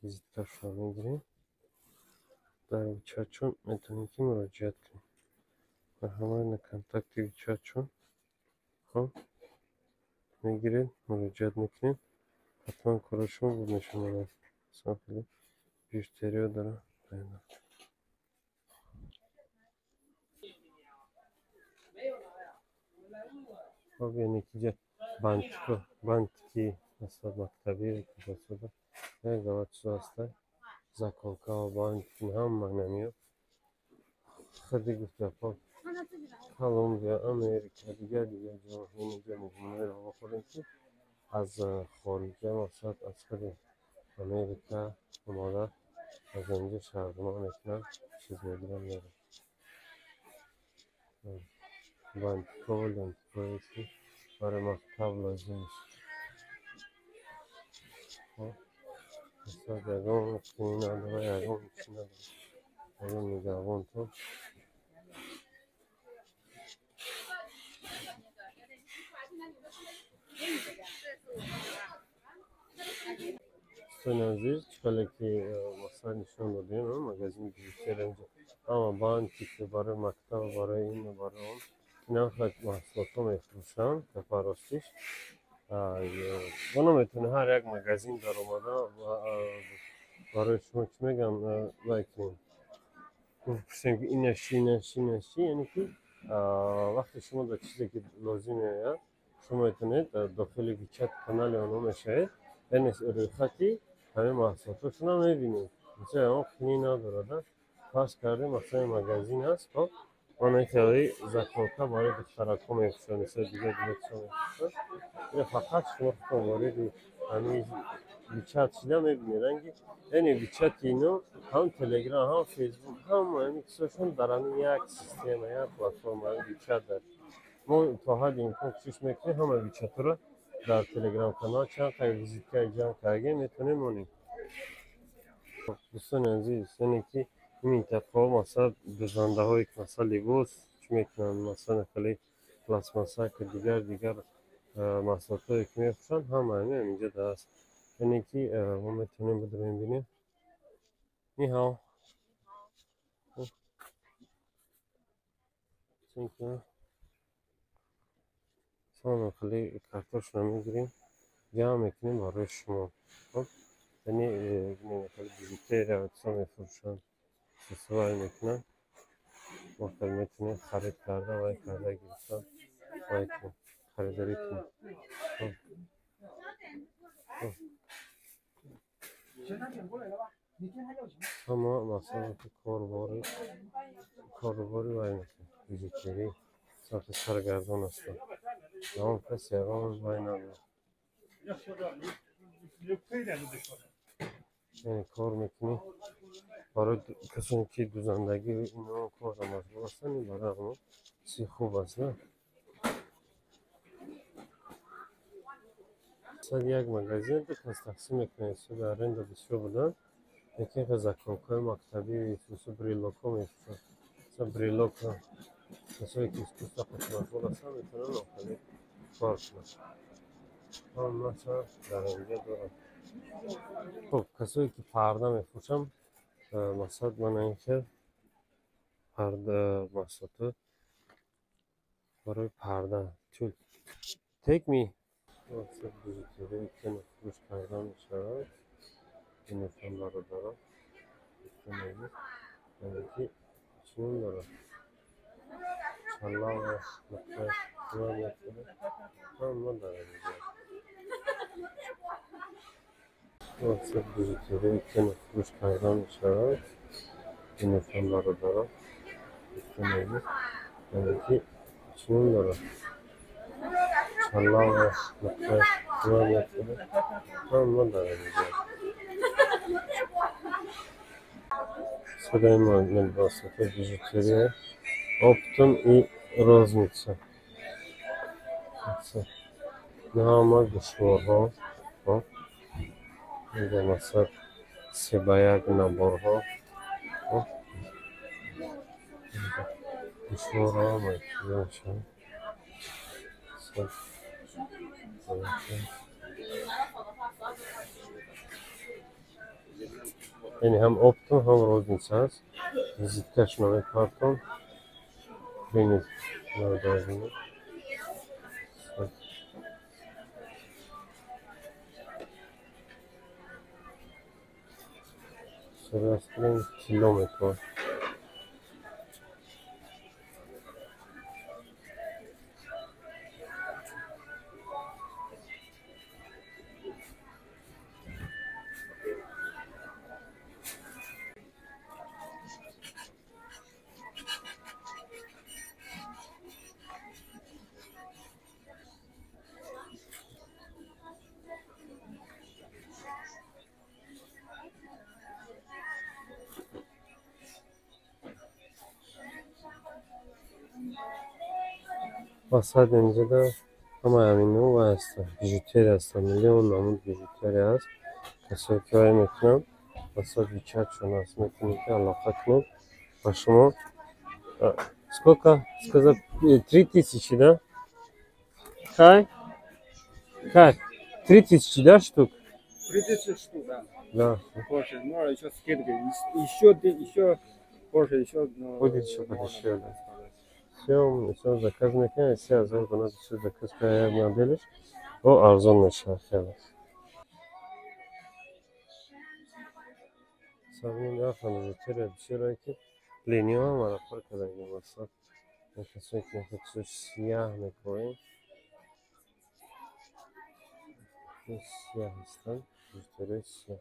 визиткашро мегирем. Дар WeChat-шон метавонем ки муроҷиат кунем. Марҳамат на контакти WeChat-шон. Хоб, мегиред, муроҷиат мекунед. Ҳатман кори шумо буд мешавад. Масалан, хеле бижутериё дора. Хоб, яъне ки ҷа бантико, бантики масалан мактабӣ кудосуда як гала чизо ҳаста. Заколкао, бантики ҳама намиё. Худи гуфтапо Колумбия, Америка, дигар дигар ҷо инҷо меҳмоноеро вохӯрдем ки аз хориҷа, мақсад аз худи Америка омода аз инҷо шаҳрнома мекунанд, чиз мегиранд, мераванд. Бантикову лентикое ки барои мактаб лозим аст. Хоб, мақсад ягон қини надорад, ягон чи надорад. Ягон нигаҳбонтон. Дӯстони азиз, чӣ хеле ки масалан нишон додем, магазини бижутерия инҷо ҳама бантик барои мактаб, барои ин, барои он, инам хеле маҳсулотҳо мефурӯшанд. Ростиш мо наметавонем ҳар як магазин даромада барои шумо чӣ мегӯям вай кунем, пурсем ки инаш чи, инаш чи, инаш чи. Яъне ки вақте шумо дар чизе ки лозим меояд, шумо метавонед дохили WeChat канали онҳо мешавед, яъне рӯйхати ҳамин маҳсулотҳошонро мебинед. Мисол ягон қинӣ надорад. Фарз кардем, масалан магазин аст, хоб, ман хеле заколка барои духтаракҳо мефурӯшанд, мисол дигар дигар чизо мефурӯшанд. Ина фақат шумо худтон вориди ҳамин WeChat шида мебинед. Ранги яъне WeChat-и ино ҳам Telegram, ҳам Facebook, ҳама ҳамин чизошон дар ҳамин як система, як платформа, ҳамин WeChat дар. Мо то ҳадди имкон кӯшиш мекунем ҳама WeChat-ро дар Telegram канал чанд та визиткаи ҷамъ кардем, метавонем монем. Дӯстони азиз, яъне ки ин минтақаҳо масалан дузандаҳое ки масалан либос чӣ мекунанд, масалан хеле пластмассак ва дигар дигар маҳсулотҳое ки мефурӯшанд, ҳама ҳамин инҷо даст. Яъне ки мо метавонем бидурем бинем. Ниҳао. Масалан хеле картошро мегирем, ҷамъ мекунем барои шумо. Хоб, яъне хеле бижутерия чизо мефурӯшанд, сусувай мекунанд. Мо хеле метавонем харид карда, вай карда гирифта, вай кунем, харидорӣ кунем. Ҳама масалан ки корбори вай мекунанд, бижутерӣ сарфи саргардон ҳастанд. Ягон кас ягон вай надорад. Яъне кор мекунӣ барои касоне ки дузандагӣ ино корро машғул ҳастанд, ин барои онҳо чизи хуб аст, на? Сад як магазин ду кас тақсим мекунад, ҳисоби аренда бисёр буданд, лекин заколкаҳои мактабӣ, брелокҳо мефурӯшанд. Масалан брелокро касое ки искусство машғул ҳастанд метавонанд охирӣ кор кунанд. Ҳамаша дар инҷо доранд. Хоб, касое ки парда мефурӯшанд, масалан мана ин хел парда маҳсулотҳо барои парда тюл. Take me. Бижутерие ки фурӯш карда мешавад. Инашон бародарон. Яъне ки чӣ ном дорад? Чалава, нуқта, ҳама дар инҷо. Бижутерие ки фурӯш карда мешавад. Инашон бародарон. Яъне ки чӣ ном дорад? Чалава, нуқта, Ҳама дар инҷо. Садаи либосҳои бижутерия, оптом и розница. Ҳама гӯшворҳо. Инҷа масалан се ба як наборҳо. Гӯшворҳо ҳама чизо мешавад. Яъне ҳам оптом, ҳам розница аст. Визиткашро мепартом. Бинед, бинед. Тилло метавонад. Васат инҷода ҳамаи ҳамино вай ҳастанд, бижутерия ҳастанд, миллион намуд бижутерия аст. Касое ки вай мекунанд, васат вичатшон аст, метавонед ки алоқа кунед ба шумо. Сколько? Сказал, 3000, да? Кай? Кай? 3000, да, штук? 3000 штук, да. Да. Больше, ну, еще скидка, еще больше, еще, но будет еще подешевле. Все, заказ мекунед, 3000 дона все заказ кунед, як моделиш, о арзон мешавад хеле. Сабин рафтам бижутерия бисёре ки линиҳо ҳамаро пур кардаги масалан. Касое ки мехоҳад чизои сияҳ мекунем, сияҳ ҳастанд, бижутерияи сияҳ.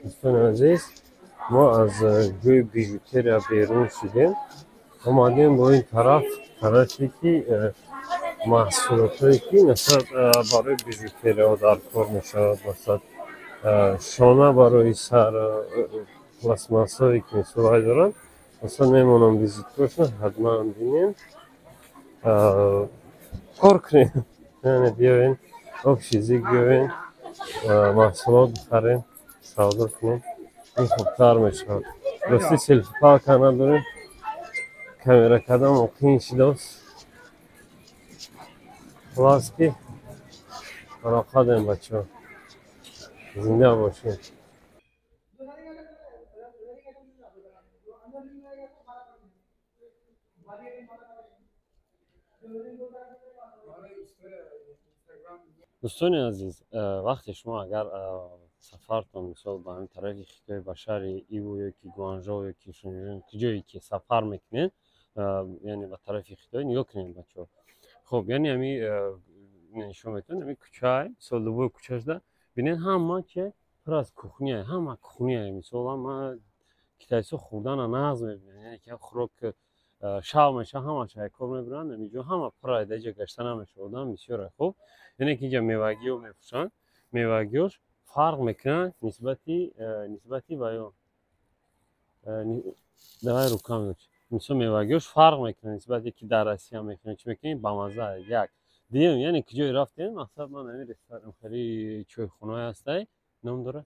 Дӯстони азиз, мо аз ҷои бижутерия берун шудем, омадем бо ин тараф, тарафе ки маҳсулотҳое ки масалан барои бижутерияҳо дар кор мешавад, масалан шона барои сар, пластмассҳое ки мисол вай доранд, масалан мемонам визиткашон, ҳатман бинем, кор кунем, яъне биёем общий язык биёем, маҳсулот бихарем, савдо кунем, ин хубтар мешавад. Рости селфи-палка надорем, камера кардан қиин шудааст. Хулас ки алоқа дорем бачаҳо, зинда бошем. Дӯстони азиз, вақте шумо агар сафартон мисол ба ҳамин тарафи Хитой, ба шаҳри Иву ё ки Гуанжоу ё ки Шунжун, ҷое ки сафар мекунед, яъне ба тарафи Хитой нигоҳ кунед бачаҳо. Хоб, яъне ҳами нишон метавонед, ҳами кӯчае, мисол любой кӯчашда бинед, ҳама че пур аз кухния, ҳама кухния, мисол ҳама китайсо хӯрдана нағз мебинанд, яъне ки хӯрок шав мешавад, ҳамааш кор мебаранд, ҳаминҷо ҳама пур ай, дар инҷа гашта намешавад, одам бисёр. Хоб, яъне ки инҷа мевагиҳо мефурӯшанд, мевагиҳош фарқ мекунанд нисбати ба ё давай рукам, мисол мевагиҳош фарқ мекунанд нисбати ки дар Россия мекунанд, чӣ мекунед, бамазза. Як дуюм, яъне куҷое рафтем, мақсад ман ҳамин ресторан хеле чойхонаҳое ҳастай, ном дорад,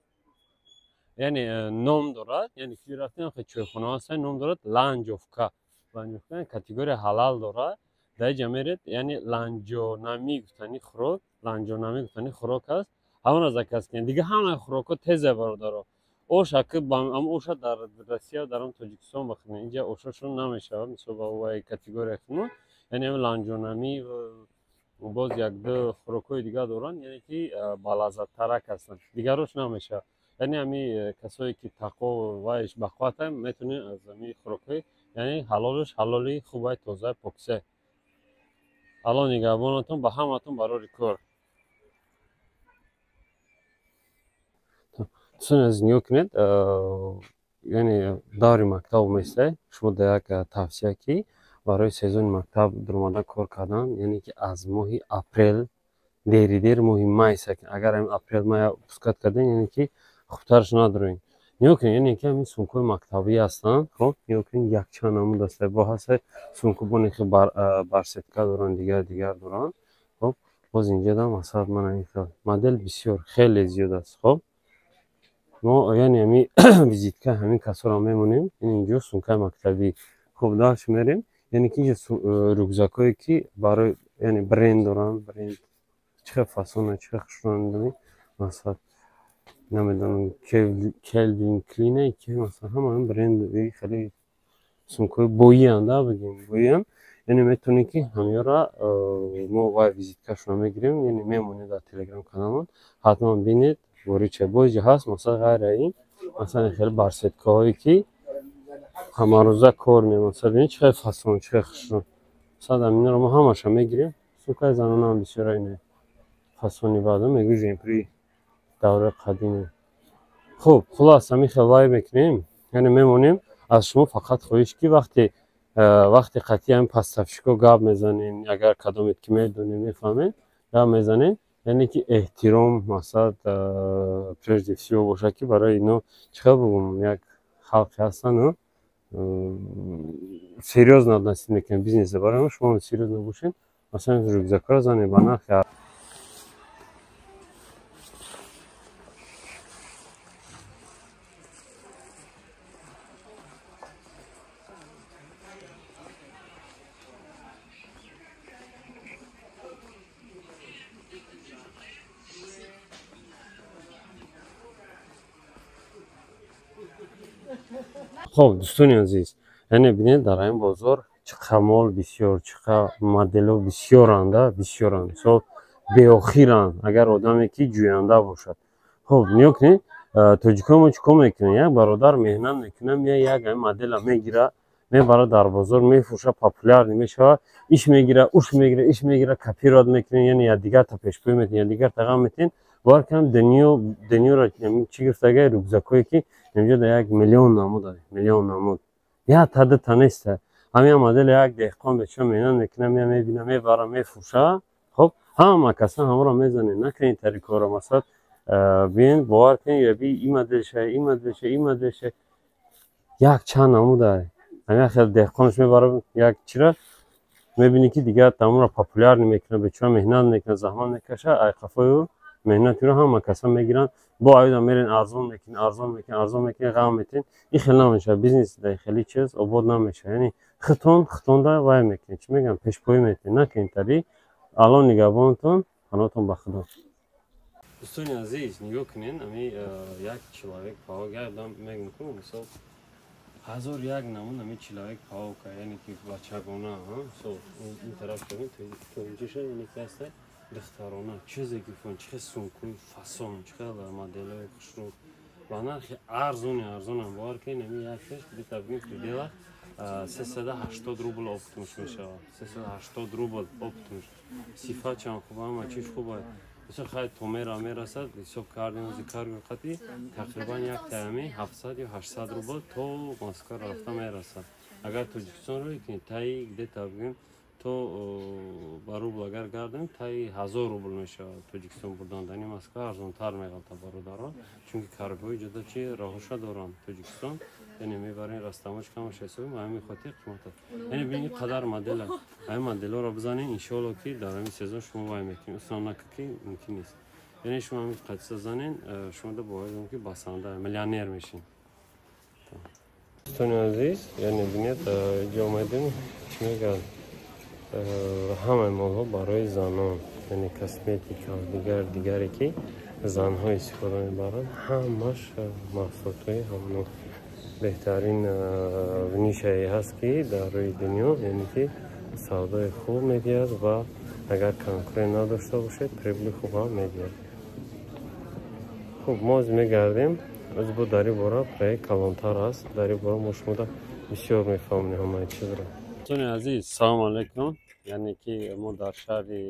яъне ном дорад, яъне куҷое рафтем, хеле чойхонаҳо ҳастай, ном дорад Ланҷовка. Ланҷовка категория ҳалал дорад, дар инҷа меред, яъне ланҷонамӣ гуфтани хӯрок, ланҷонамӣ гуфтани хӯрок аст, ҳамонро заказ кунед. Дига ҳамаи хӯрокҳо тезе бародаро. Ош аки оша дар Россия, дар ҳам Тоҷикистон бахӯред, инҷа ошашон намешавад, мисол ба вай категория хӯрмо, яъне ҳам ланҷонамӣ боз як-ду хӯрокҳои дига доранд, яъне ки балаззаттарак ҳастанд, дигарош намешавад. Яъне ҳами касое ки тақво вайш бақувватанд, метавонед аз ҳами хӯрокҳои, яъне ҳалолш ҳалоли хубай, тоза, покиза. Аллоҳ нигаҳбонатон, ба ҳаматон барори кор. Дӯстони азиз, нигоҳ кунед, Яъне даври мактаб местай, шумо дар як тавсия, ки барои сезони мактаб дуромада кор кардан, яъне ки аз моҳи апрел, дери дер моҳи май. Агар ҳамин апрел май пускать кардем, яъне ки хубтараш надорем. Нигоҳ кунед, яъне ки ҳамин сумкаҳои мактабӣ ҳастанд. Хоб, нигоҳ кунед, якчанд намуд аст. Бо ҳаста сумка, бо нехи барсетка доранд, дигар дигар доранд. Хоб, боз инҷода, масалан, мана ин хел модел бисёр, хеле зиёд аст. Хоб, мо, яъне, ҳами визитка ҳамин касоро мемонем. Инҷо сумкаи мактабӣ. Хоб, дальше мерем. Яъне ки инҷо рюкзакҳое, ки барои, яъне, бренд доранд, бренд чӣ хел фасона, чӣ хел хушрӯ. Масалан, намедонам, Келвин Клине ки, масалан, ҳама бренди хеле сумкаҳои боиянд, да, бигем, боиянд. Яъне метавонем, ки ҳамёра мо вай визиткашонро мегирем, яъне мемонем дар телеграм каналмон, ҳатман бинед, ворид шавед. Боз ҷо ҳаст, масалан, ғайр аз ин, масалан, хеле барсеткаҳое, ки ҳамарӯза кор меояд. Масалан, бинед, чӣ хел фасон, чӣ хел хушрӯ. Масалан, аминро мо ҳамаша мегирем. Сумкаи занонаам бисёр ине фасони баъд мегӯ, жемпри давраи қадиме. Хуб, хулос, ҳамин хел вай мекунем, яъне мемонем. Аз шумо фақат хоҳиш, ки вақте қатъи ҳамин поставщикҳо гап мезанем, агар кадомед ки медонем, мефаҳмем, гап мезанем, яъне ки эҳтиром, масалан, прежде всего бошад, ки барои ино, чӣ хел бигӯм, як халқе ҳастанд, серьёзно относить мекунем бизнеса. Барои шумо серьёзно бошед. Масалан, рюкзакҳоро занед ба нархи Хоб, дӯстони азиз, яъне бинед, дар ҳамин бозор чӣ қадр мол бисёр, чӣ қадр моделҳо бисёранда, бисёранд, мисол, беохиранд, агар одаме ки ҷӯянда бошад. Хоб, нигоҳ кунед, тоҷикои мо чӣ кор мекунанд? Як бародар меҳнат мекунад, меяд, як ҳамин модела мегирад, мебарад, дар бозор мефурӯшад, популярный мешавад, иш мегирад, уш мегирад, иш мегирад, копировать мекунад, яъне якдигарта пешпӯй метиҳанд, якдигарта ғам метиҳанд. Бовар кунам, дунёро чӣ гирифтага, рюкзакҳое, ки инҷо дар 1 миллион намуд, миллион намуд, як та дута неста. Ҳамин модели як деҳқон бечора меҳнат мекунад, мея, мебина, мебара, мефурӯшад. Хоб, ҳама каса ҳамаро мезанед, накунед тари корро. Масалан, биен, бовар кунед, яби ин моделша, ин моделша, ин моделша, як чанд намуда. Ҳамин хел деҳқонаш мебара, як чира мебинӣ, ки дигар тамомро популярный мекунад. Бечора меҳнат мекунад, заҳмат мекашад, ай қафою меҳнатиро ҳама каса мегиранд. Бо аюда мерен, арзон мекунед, арзон мекунед, арзон мекунед, ғам метиҳед. Ин хел намешавад бизнес, дар хеле чиз обод намешавад. Яъне худтон худтонда вай мекунед, чӣ мегӯям, пешпоӣ метиҳед. Накунед тари. Алло нигаҳбонатон, паноҳтон ба Худо. Дӯстони азиз, нигоҳ кунед, ами як человек паук, як одам мегӯм ку, мисол, ҳазор як намуд ами человек паука, яъне ки бачагона. Мисол, ин тараф то инҷоша, яъне ки ҳаста духтарона, чизе ки фон, чӣ хел сумкаи фасон, чӣ хел моделҳои хушрӯ ба нархи арзони арзонам. Бовар кунед, ами якаш бита, бигем, предела 380 рубл оптом-ш мешавад, 380 рубл оптом-ш. Сифатшам хуб, ҳама чиз хуб. Мисол, хай, томера мерасад, ҳисоб кардем, ози карго қатӣ тақрибан як таями 700 ё 800 рубл то Москва рафта мерасад. Агар Тоҷикистон рӯй кунед, таи где-то, бигем, то ба рубл агар гардем, таи 1000 рубл мешавад Тоҷикистон бурдан. Дани Москва арзонтар меғалта, бародаро, чунки каргои ҷода чи роҳоша доранд Тоҷикистон, яъне мебарен, растамоч камаш ҳисоби, ба ҳамин хотир қимат аст. Яъне бинед, қадар модела, ҳамин моделҳоро бизанед, иншоалло, ки дар ҳамин сезон шумо вай мекунед, установка ки мумкин нест. Яъне шумо ҳамин қатиса занен, шумо бовар дорам, ки басанда миллионер мешин. Дӯстони азиз, яъне бинед, инҷо омадем, чӣ мегӯянд, ҳамаи молҳо барои занон, яъне косметика, дигар дигаре, ки занҳо истифода мебаранд, ҳамаш маҳсулотҳои ҳамоно беҳтарин нишае ҳаст, ки дар рӯи дунё, яъне ки савдои хуб медиҳад ва агар конкурент надошта бошед, прибыли хуб ҳам медиҳад. Хуб, мо оз мегардем, оз бо дар ин бора проект калонтар аст, дар ин бора мо шумода бисёр мефаҳмонем ҳамаи чизро. Дӯстони азиз, салому алайкум. Яъне ки мо дар шаҳри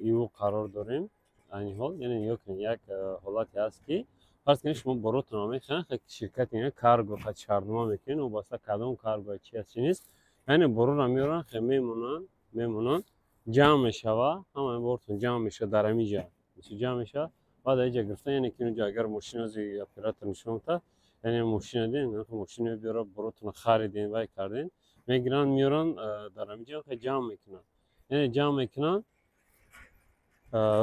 Иу қарор дорем айни ҳол. Яъне нигоҳ кунед, як ҳолате ҳаст, ки Фарз кунед, шумо боротонро мехаред, ширкати карго қати шартнома мекунед, вобаста кадом карго, чи аст, чи нест. Яъне борора меоранд, хе мемонанд, ҷамъ мешава, ҳамаи бортон ҷамъ мешава дар ҳамин ҷа, ҷамъ мешава. Баъд аиҷа гирифта, яъне ки инҷа агар мошинози оператор нишон медиҳад, яъне мошина дидем, мошина биёра, боротонро харидем, вай кардем, мегиранд, меоранд, дар ҳамин ҷа ҷамъ мекунанд, яъне ҷамъ мекунанд.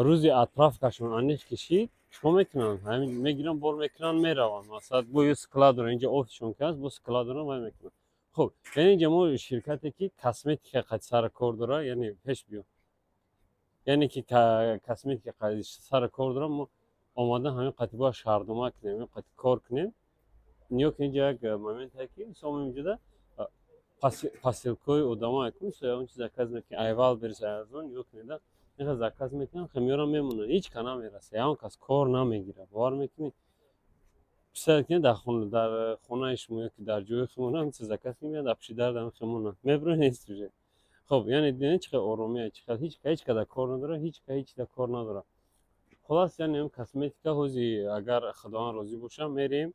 Рӯзи отправкашон аниқ кишид, чикор мекунанд? Мегиранд, бор мекунанд, мераванд. Масалан, бо ё склад доранд инҷа, офисшон ки ҳаст, бо склад доранд, вай мекунанд. Хуб, яъне инҷа мо ширкате ки косметика қати сари кор дорад, яъне пеш биё, яъне ки косметика қати сари кор дорад, мо омада ҳамин қати бояд шартнома кунем, ҳамин қати кор кунем. Ниё ки инҷа як моменте ки мисол инҷода посылкаҳои одамо, мисол ягон чиз заказ мекунем, ай Вайлдберриз, Озон, ё кунеда инха заказ мекунам, хе меорам, мемонанд, ҳеҷ ка намераса, ягон кас кор намегирад. Бовар мекунӣ? Представить кунед, дар хонаи шумо ё ки дар ҷои худмон чиз заказ мекунед, дар пушти дар хемонанд, мебуред, нест уже. Хуб, яъне дидед, чӣ қадр оромия, чӣ қадр ҳеҷ када кор надорад, ҳеҷ ка ҳеҷ чида кор надорад. Хулас, яъне косметика ҳози, агар Худованд розӣ боша, мерем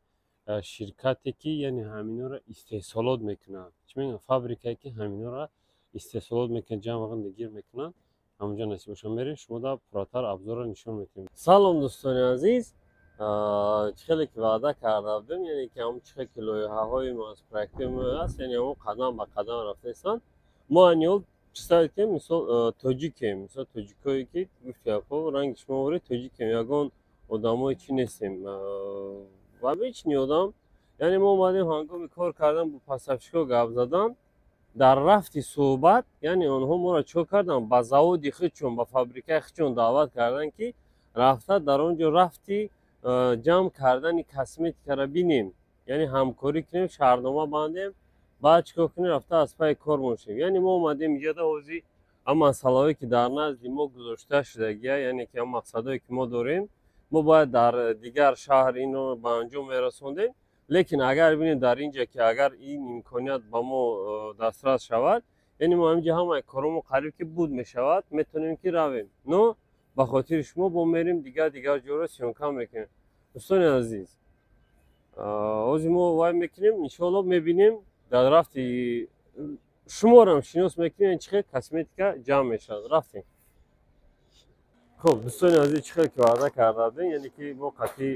ширкате ки яъне ҳаминҳоро истеҳсолот мекунанд, чӣ мегӯянд, фабрикае ки ҳаминҳоро истеҳсолот мекунанд, ҷамъ гир мекунанд, ҳамонҷо насиб боша мерем, шумо да пурратар обзорро нишон медиҳем. Салом, дӯстони азиз! Чӣ хеле ки ваъда карда будем, яъне ки ҳамон чӣ хел ки лоиҳаҳои мо аз проектҳои мо аст, яъне ҳамон қадам ба қадам рафтаистанд. Мо аниҳол, представить кунем, мисол, тоҷикем, мисол, тоҷикое ки гуфти гапҳо ранги шумо воред, тоҷикем, ягон одамои чӣ нестем ва ҳечни одам. Яъне мо омадем, ҳангоми кор кардан бо поставщикҳо гап задан, дар рафти суҳбат, яъне онҳо моро чӣ карданд? Ба заводи худшон, ба фабрикаи худшон даъват карданд, ки рафта дар он ҷо рафти ҷамъ кардани косметикаро бинем, яъне ҳамкорӣ кунем, шартнома бандем, баъд чӣ кор кунем? Рафта аз пайи кор бошем. Яъне мо омадем иҷода, ҳозир ҳам масъалаҳое ки дар назди мо гузошта шудагия, яъне ки ҳам мақсадҳое ки мо дорем, мо бояд дар дигар шаҳр инро ба анҷом мерасондем. Лекин агар бинем дар инҷа ки агар ин имконият ба мо дастрас шавад, яъне мо ҳаминҷа ҳамаи коромо қариб ки буд мешавад, метавонем ки равем. Но ба хотири шумо бо мерем, дигар ҷоро съёмка мекунем. Дӯстони азиз, ҳозир мо вай мекунем, иншоалло, мебинем, дар рафти шуморам шинос мекунем, чӣ хел косметика ҷамъ мешавад. Рафтем. Хуб, дӯстони азиз, чӣ хел ки ваъда карда будем, яъне ки мо қатъи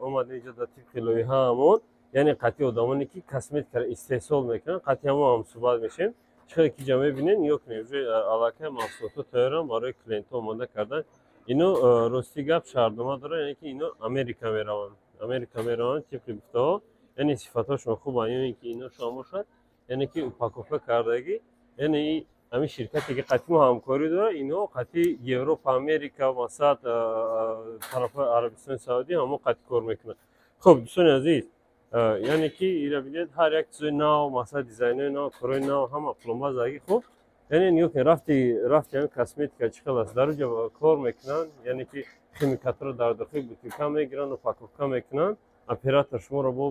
омадем инҷо дар тибқи лоиҳаамон, яъне қатъи одамоне ки косметикаро истеҳсол мекунанд, қатъи ҳамо ҳамсӯҳбат мешавем. Чӣ хел ки ҷа мебинед, нигоҳ кунед, уже аллакай маҳсулотҳо тайёранд, барои клиентҳо омода кардан. Ино, рости гап, шартнома доранд, яъне ки ино Америка мераванд, Америка мераванд. Тибқи гуфтаҳо, яъне сифатҳошон хубанд, яъне ки ино шуам бошад, яъне ки упаковка кардагӣ, яъне ҳамин ширкате ки қатъи мо ҳамкорӣ дорад, инҳо қатъи Европа, Америка, масалан, тарафҳои Арабистони Саудӣ ҳамо қатъи кор мекунанд. Хуб, дӯстони азиз, яъне ки ира бинед, ҳар як чизои нав, масалан, дизайнҳои нав, корҳои нав, ҳама пломба задаги. Хуб, яъне нигоҳ кунед, рафти ҳамин косметика чӣ хел аст. Дар уҷа кор мекунанд, яъне ки химикатҳоро дар дохили бутылка мегиранд, упаковка мекунанд. Оператор шуморо бо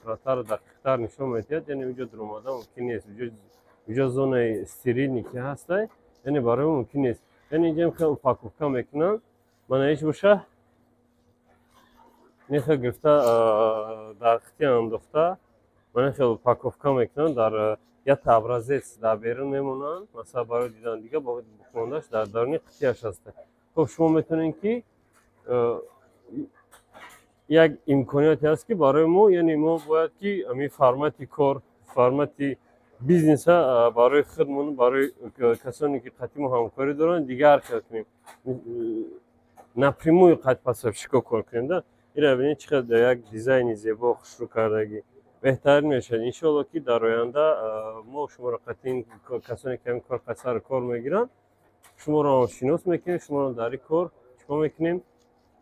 пурратару дақиқтар нишон медиҳад. Яъне уҷо дуромадан мумкин нест, уҷо зонаи стерильный ки ҳастай, яъне барои мо мумкин нест. Яъне инҷа хел упаковка мекунанд. Мана иш боша, нехел гирифта, дар қитӣ андохта, мана хел упаковка мекунанд, дар якта образец дар берун мемонанд, масалан, барои дидан, дига боқимондааш дар даруни қитияш ҳаста. Хуб, шумо метавонед ки як имконияте ҳаст ки барои мо, яъне мо бояд ки ҳамин формати кор, формати бизнеса барои худмон, барои касоне ки қатъи мо ҳамкорӣ доранд, дигар хел кунем, напрямую қат поставщико кор кунем да. Ира бинед, чӣ қадр як дизайни зебо, хушрӯ кардагӣ, беҳтарин мешавад. Иншоалло, ки дар оянда мо шуморо қатъи касоне ки ҳамин кор сари кор мегиранд, шуморо шинос мекунем, шуморо дар ин кор чикор мекунем?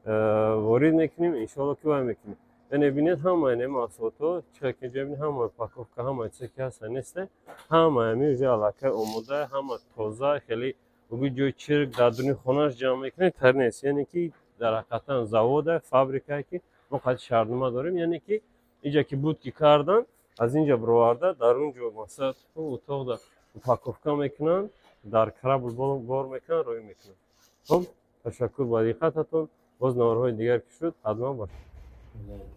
Ворид мекунем, иншоалло, ки вай мекунем. Яъне бинед, ҳамаи ин маҳсулотҳо чӣ қадр ки инҷо бинед, ҳама упаковка, ҳамаи чизе ки ҳаста, неста, ҳамаи ҳамин уже аллакай омода, ҳама тоза. Хеле угӯ ҷои чирк дар дуни хонааш ҷамъ мекунед, тар нест. Яъне ки дар ҳақиқатан завода, фабрикае ки мо қатъи шартнома дорем, яъне ки инҷа ки буд, ки кардан, аз инҷа бироварда, дар он ҷо, масалан, утоқда упаковка мекунанд, дар корабль бор мекунанд, роҳӣ мекунанд. Хуб, ташаккур ба диққататон. Боз наворҳои дигар ки шуд, ҳатман ба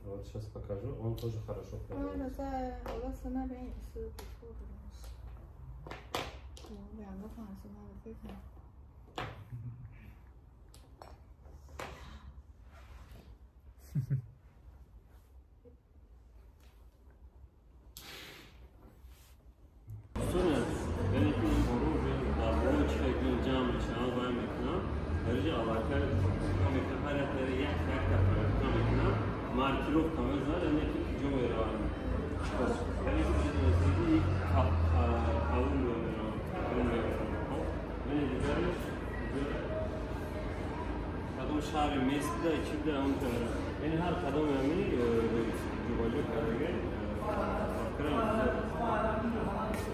Вот сейчас покажу, он тоже хорошо 那个 продается. 在俄罗斯那边也是不错的东西，有两个款式卖的非常好。 Яъне ки ин боро уже дар болои чи ҷамъ мешаванд, вай мекунанд, дариҷа аллакай упаковка мекунанд, ҳар як тари як якта коробка мекунанд, маркировка мезананд, яъне ки куҷо мераванд, яъне ки медонистед, Колумбия мераванд, Колумбия, яъне дигараш кадом шаҳри мест буда, чи буда, онҷо мераванд. Яъне ҳар кадоми ҳамин ҷобаҷо кардага факра интизор аст.